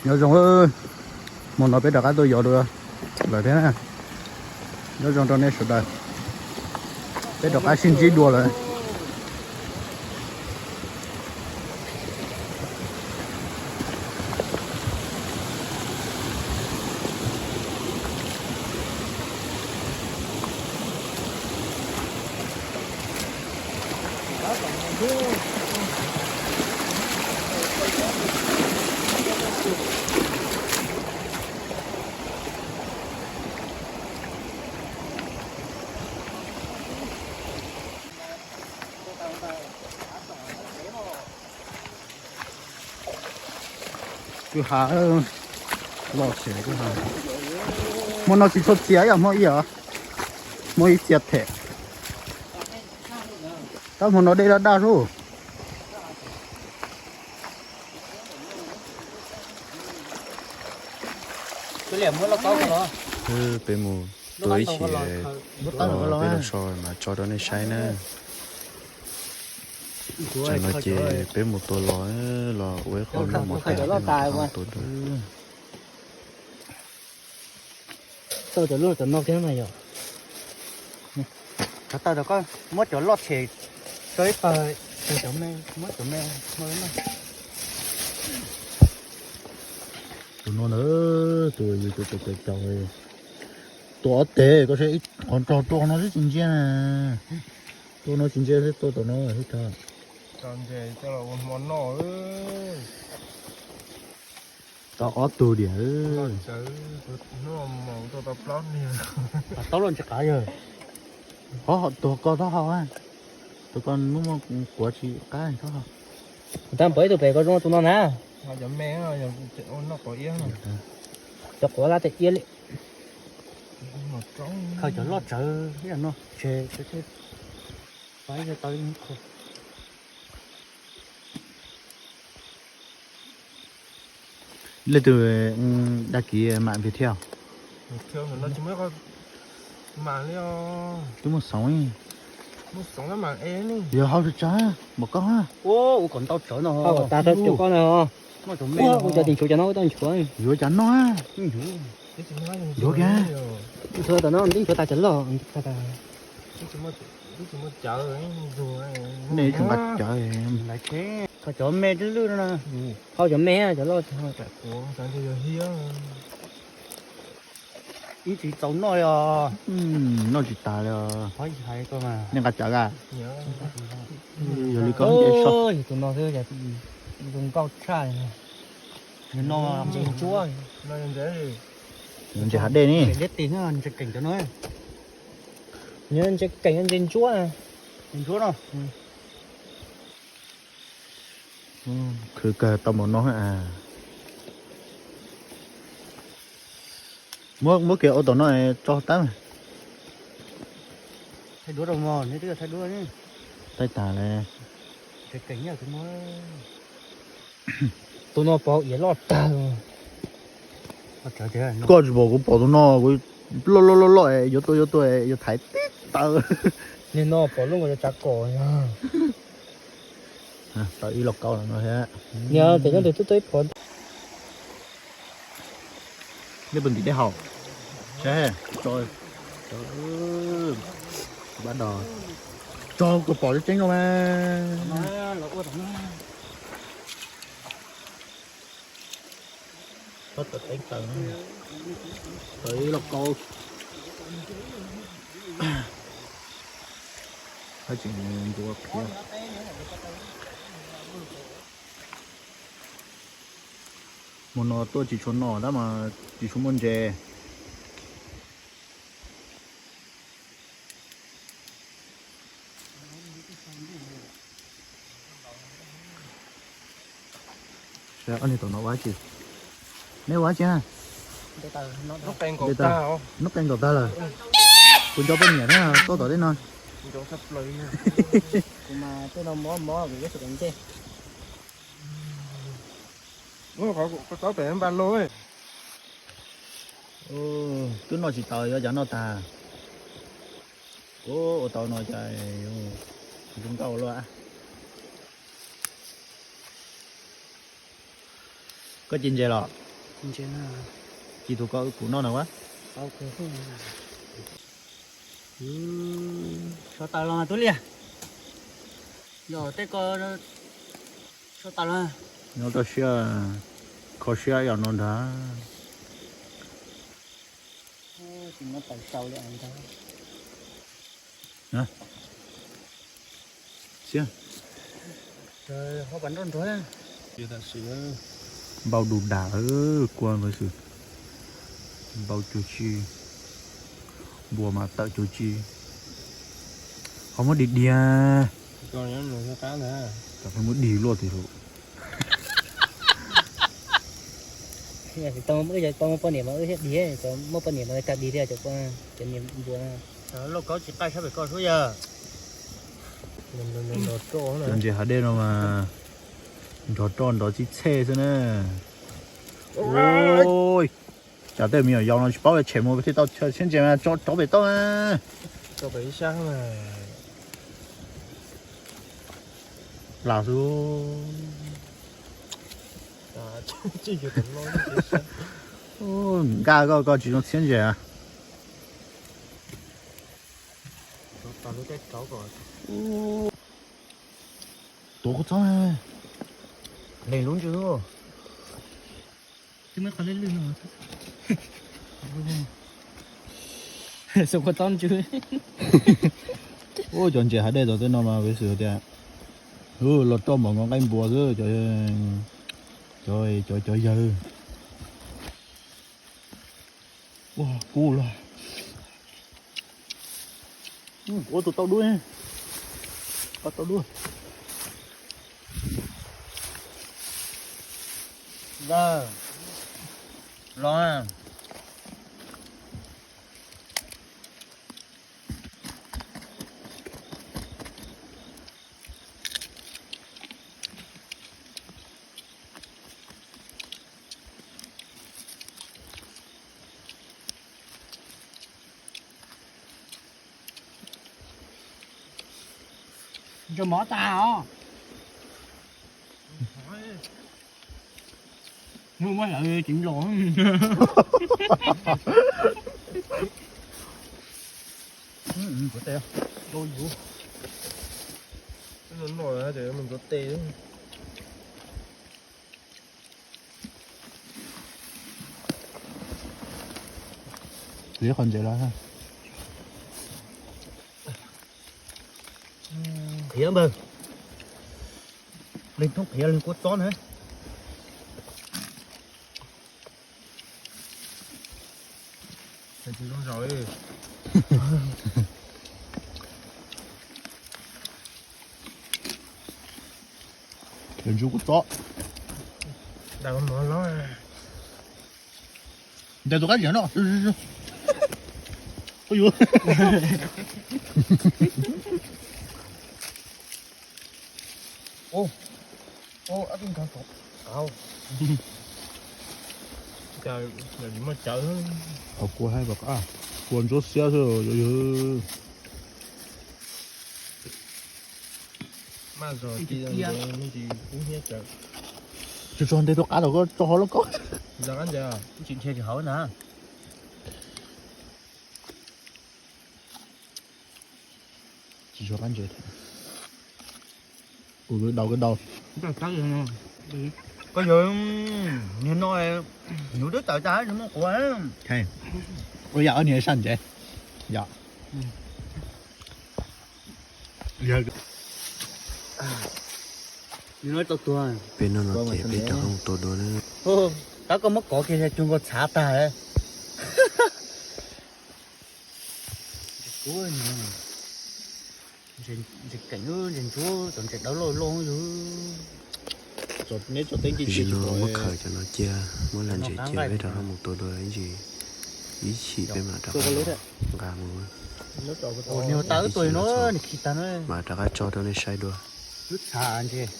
Nyob zoo, hmo no peb rov qab tuaj yos dua lawm thiab na. Nyob zoo rau nej sawv daws, peb rov qab sib ntsib dua lawm. Kwj ha, loj tshaj kwj ha. Hmo no tsis tshua txias, yog hmo ib os, hmo ib txias them. Tab hmo no dej daj daj xwb. Peb mus tua ib chim, peb los so mas tso rau nej saib na. Tsam no ces peb mus tua los, los ua ib qho noj mov tas peb mam tua dua. Tau cov loj cov no kiag mas yom. Tau, tau, koj muab cov loj tshem tso ib pawg, cov me, muab cov me hmo no. Tus no ntag, tus yus tus tus caum, tua ob teg koj saib, ib qhov nrog tua no xwb tsis ntsia na. Tua no tsis ntsia xwb, tua tom no xwb tso. Tso ntses coj los ua hmo noj. Tau ob tug diam. Taub loj ntsis qav yawg. Qhov tuag ko taub hau, tuag ko muaj muaj kuav tsis qab taub hau. Kuv tab npawg ib tug pem ko zoo tus no na. Cov me, noj quav iab. Cov quav lab tias iab li. Khaws cov loj tsawv ib yam no tseg, tau ib tau ib qho. Leej twg đăng ký mạng Viettel? Twb muaj xoom, yog hauv tsav tsav npaum koj ha. Ua kom ntau tsawv no, ua cov me, ua cov tis nchuav cov no ua tau nchuav. Yuav cas noj, yuav kiag. Nchuav tas no, nchuav tas cov loj. Nej nqa cov, kho cov me lwj lwj no na. Hau cov me, cov loj. Ib tsis txaus noj li os. Noj tsis tas li os. Nej nqa cov a? Yog li koj, tus no zoo nkauj tshaj. Ntses ntsuab, ntses hav dej ne. Ntses keem cov no, ntses keem ntses ntsuab, ntses ntsuab no. Khwv kawg tau npaum no. Muab, muab kiag ua tom no tso tab. Thaij duab rau mog, neb twb thaij duab ne. Thaij tas lawm. Tus no pov iav loj tag. Koj tsis pom kuv pom tus no, kuv loj loj loj loj, yuav tua yuav tua yuav thaiv tib taw. Nim no pom lub nkaus cov tsav kom. Tau ib lauj kaub no thiab. Niam, pem no tus twb tuaj ib phuv. Nej puas ntim dej haus? Saib, tso, pab dos, tso kom pom tseeb tseeb no mas. Tau ib lauj kaub. Hab tseem ntxuav qhiav. Hmo no tuaj tsis tshua noj tab mas tsis tshua muaj ntses. Saib ob niag tom no ua dab tsi? Neb ua dab tsi na? Nub qe nkaus tag lawm. Kuv nco poj niam thiab tuaj tom tej no. Twb noj tsis tau yuav cas noj tag. Kuv ua tau no cas zoo nkauj luaj. Koj ci ntses los? Ci tus ko kuv noj na ua. Sov tawm los tub liaj. Yog tej ko sov tawm los. Nyob rau siab, kho siab yam no ntag. Npau du dam, kua npau xwb. Npau cuag tsi, npua mas tawm cuag tsi. Ho muab dig diag. Cov pheej muab dig luaj tiag lauj. Tau muaj poj niam mas wb thiaj dig, cov muaj poj niam mas tag dig thiab cov niag npua. Lauj kaub tsis qaij sab pem koj xwb yog. Cov ntses hav dej no mas nrov roj nrov txij txhej xwb na. Ua cas tej me nyuam yaus no tsis paub tshem mus thiaj tau chaw txiab ntses mas tso rov pem toj na. Lam xwb. Nkaj koj, koj tsis zoo txiab ntses. Tuav kua txob, lees lub ntsws. Xov kua txob ntsws. Ua cov ntses hav dej tom tej no mas peb xwm tias los roj npaum nkaus nqaij npua xwb, cov, cov, cov yawg. Ua kub los. Ua tus tau dub, tau dub. Los. Ntsej mov tag os. Muab lawv ceev los. Ntsuav tes. Tiv qhov ntses los. Qhiav npawg. Leej thoob qhiav leej kua txob na. Ntsuj kua txob. Ntes tus qab ziam no. Qhov kua haib, kua ntsuab xiab xwb. Tsis tso ntes tus qab tom koj tso hauv lauj kaub. Tsis ntshe tsis hauv na. Tsis tso qab ntses. Kuv daus, kuv daus. Koj yog niag no, nws twb tawm tag nws muab quav. Ua yam ob niag saj ntses. Yog. Peb no no ces peb rov qab mus tua dua na. Tab koj muab kov kiag cuag nkaus txhav tag. Ntses keem, ntses ntsuab, cov ntses dawb loj loj yug. Neb tso teb nce tsis no muab khaws cov no cia, muab lam ntses cia peb rov qab mus tua dua ib ntsis, ib chim peb mam rov qab nqa mus. Nws tawm tua no, nws khi tag no. Mam rov qab tso rau nej saib dua. Lub txhav ntses.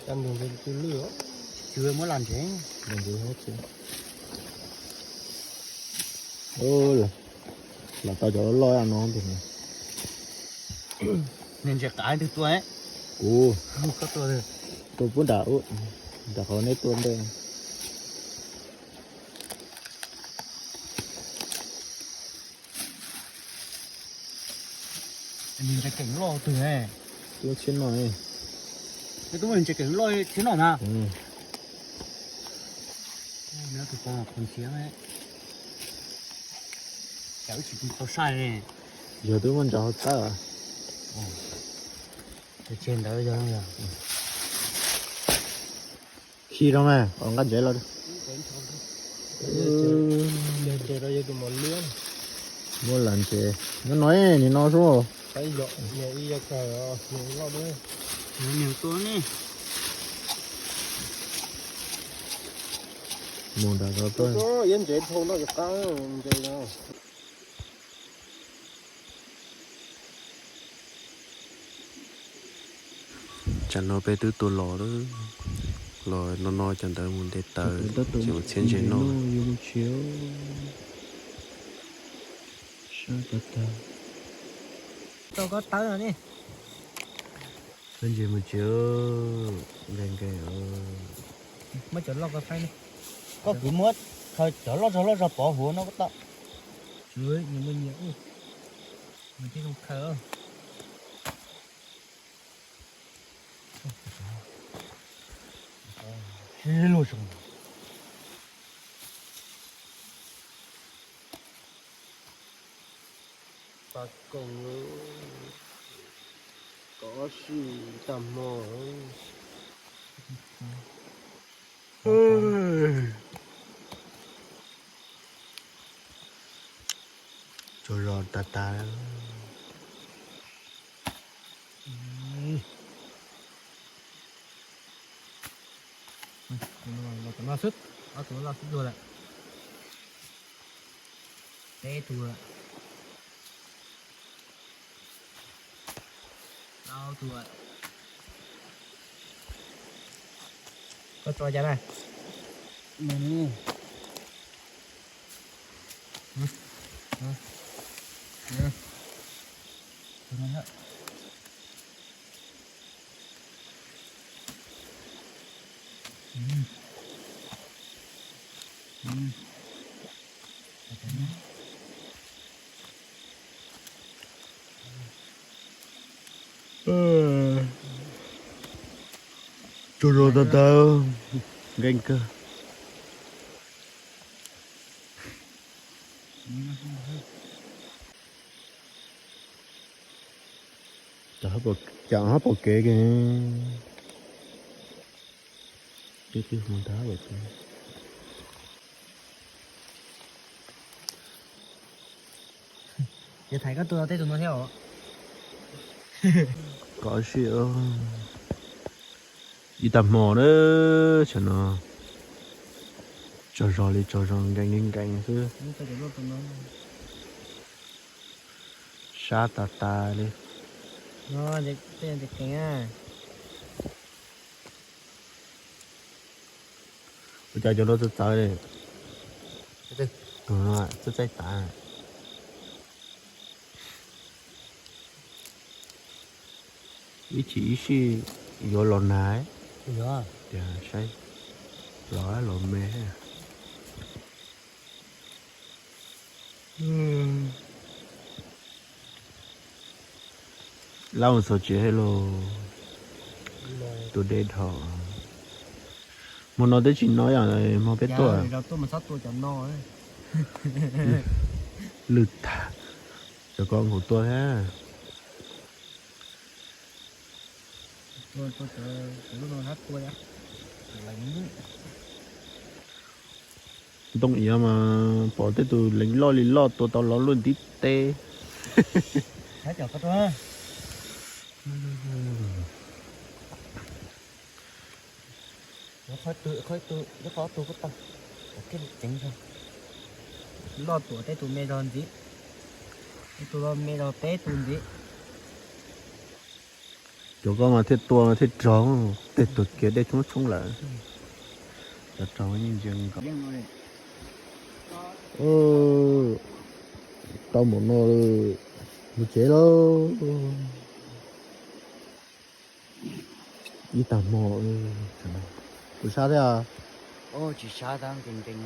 Cov ntses muab lam ntses. Lam tau cov loj loj no. Nws ntses qav twg tua? Kuv. Koj tua twg? Tua pub nram, nram qhov neb tua ntej. Nws ntses keem loj twg ne? Loj thiab no. Nws tub ntses keem loj thiab no na. Nws tus pom qhov nthiav, cas wb tsis tau saib ne. Yog twb muaj ntsaum hauv tawb. Tseg ntawd yog. Khi rau mas, nqa ntses los. Muab lam ntses, no no, nim no xwb. Mus nram ko tuaj. Iab ntses dhau no cov qab ntses no. Tsam no peb twb tua los, los no no cov ntawd mus nte taws, ces mus txhiab ntses noj. Sab tag tag. Rau koj tawb no ne. Txhiab ntses mus tsev, nkees nkees. Muab cov loj koj faib ne. Koj kwv muab cov loj zog loj zog pov huv no koj tau. Nyias muaj nyias ub, nws thiaj zoo khaws. Sib lug zoo. Pas koom, kov sij tag hmo. Tsaug zog tas tas. Los tom no xwb, ob tug loj xwb tuag lawm. Peb tug lawm. Plaub tug lawm. Koj tso cas na? Tsaug zog tag tag, nkees kawg. Cas hab pom kev kawg. Twb twb mus ntag. Ces thaiv koj tua tej tus no thiab os. Kov sij ib tag hmo na, tsam no tsaug zog li tsaug zog, nkees li nkees xwb. Sab tas tas li. Ua cas cov no txawv txawv li? Tus no txaij txaij tas. Ib chim ib sij yuav los nag, tias saib los los me. Lab mus txog tsev los tua dej dhau. Hmo no twb tsis no yom, hmo peb tuaj. Lwj tag, cov ko nkaus tuaj thiab. Ntoo iav mas pom tej tus leev loj li loj tua tau los luaj ntiv teb. Loj tuam tej tus me zog ntxiv, tej tus me zog peb tus ntxiv. Cov ko mas thiaj tua thiaj rog, tej tus kiag dej tshoob tshoob lawm. Cov rog yeej ntsia nkaus. Tau mus no, mus tsev lauj. Ib tag hmo, kuv sab thiab. Tsis sab tab, nkees nkees,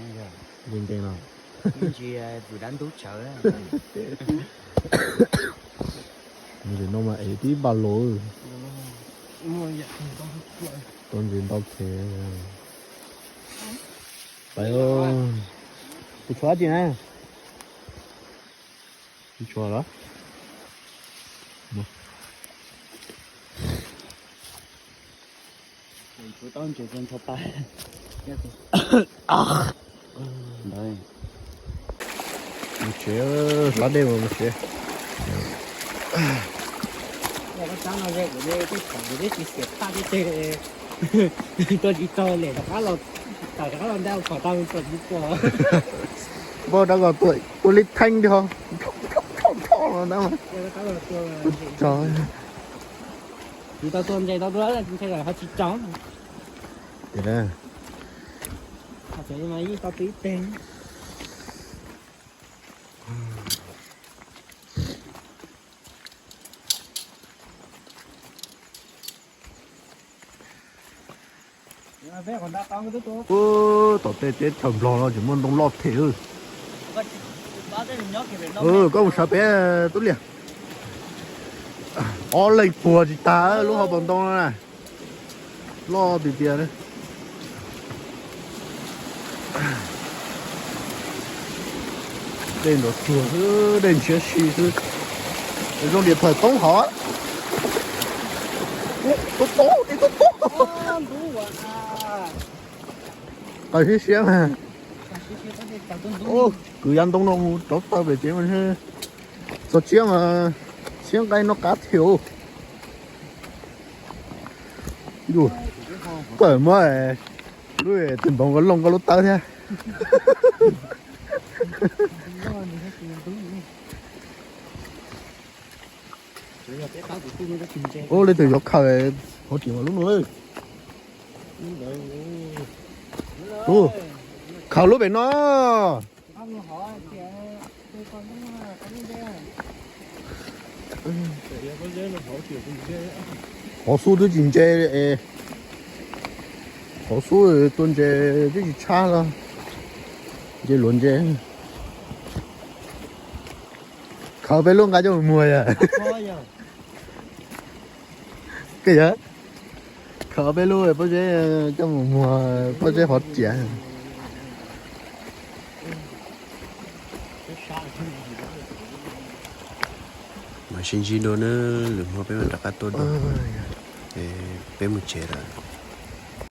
nkees nkees los. Ntsia vwm dab ntub tsawv. Ntses no mas ev tib npaj los. Tau ntses ntau thiab. Pais, tus tshuav tsis na? Tus tshuav los? Mus tsev, hlab dej mas mus tsev. Tuaj tsis tau lem rov qab los, tawm rov qab los nta phom tau tsis pom. Npaj rov kom tuam ua li theej di ho. Tsis tau tua ntses tau tua ntshai lawm ho tsis tsaus. Ces mas yeej tau tua ib teg. Ub, tom tej teb chaws Nplog no tseem muaj ntoo loj thiab. Koj mus sawv pem tub liam. Ob leeg puag tsis tag lub hauv paus ntoo no na. Loj tiag tiag. Dej nrov tsuag xwb, dej ntshiab si xwb. Zoo tias thaum toob hov. Tub tub, dej tub tub. Qawv siab siab mas. Kwv yav ntoo no mus rauv taws pem tsev mas txog tsiab mas, tsiab nqaij noj qab thiab. Yus, koj muab lub tis npoov ko looj koj lub tawb thiab. Ub, leej twg yuav khaws hauv tsev mas lub no. Ub, khaws lub pem no. Hov xub twb tsis ntse es, hov xub tua ntses twb tsis tshab los, ntses luav ntses. Khaws peb lub nqa coj mus muag yom. Koj yog khaws peb lub pob zeb coj mus muag pob zeb hov tsev. Mas sib ntsib dua na, lwm hmo peb mam rov qab tuaj dua. Peb mus tsev lawm.